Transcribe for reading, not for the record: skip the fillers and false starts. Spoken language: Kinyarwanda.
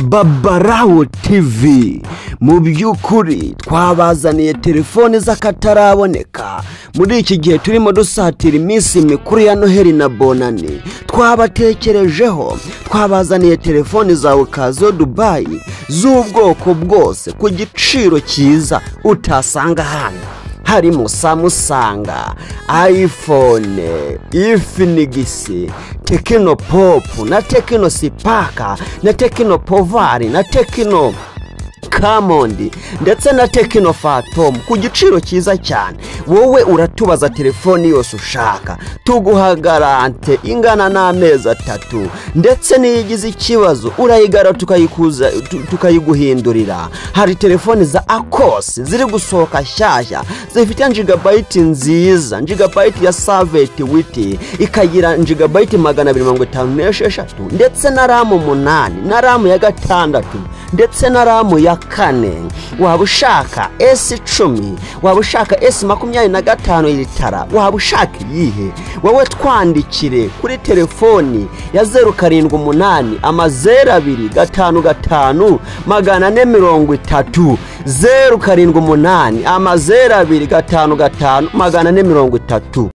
Babarawo TV, mu by'ukuri twabazaniye telefoni z'akataraboneka. Muri iki gihe turimo dusatira iminsi mikuru ya Noheli na Bonani, twabatekerejeho, twabazaniye telefoni za Okazo Dubai z'ubwoko bwose ku giciro cyiza utasanga ahandi, harimo Samsung, iPhone, Infinix, Tecno Pop na Tecno Spark na Tecno Pova na Tecno Camon ndetse na Tecno Phantom ku giciro cyiza cyane. Wowe uratubaza telefoni yose ushaka, tuguha garantie ingana n'amezi 3, ndetse n'iyo igize ikibazo urayigara tukayiguhindurira. Hari telefoni za Akos ziri gusohoka nshyashya zifite gigabyte nziza, gigabyte ya saveti witi, ikagira gigabyte 256, ndetse na RAM 8 na RAM ya 6 ndetse na RAM ya 4. Waba ushaka S10, waba ushaka S25 Ultra, waba ushaka iyihe? Wowe twandikire kuri telefoni ya 078 0 2 5 5 430, 078 0 2 5 5 430.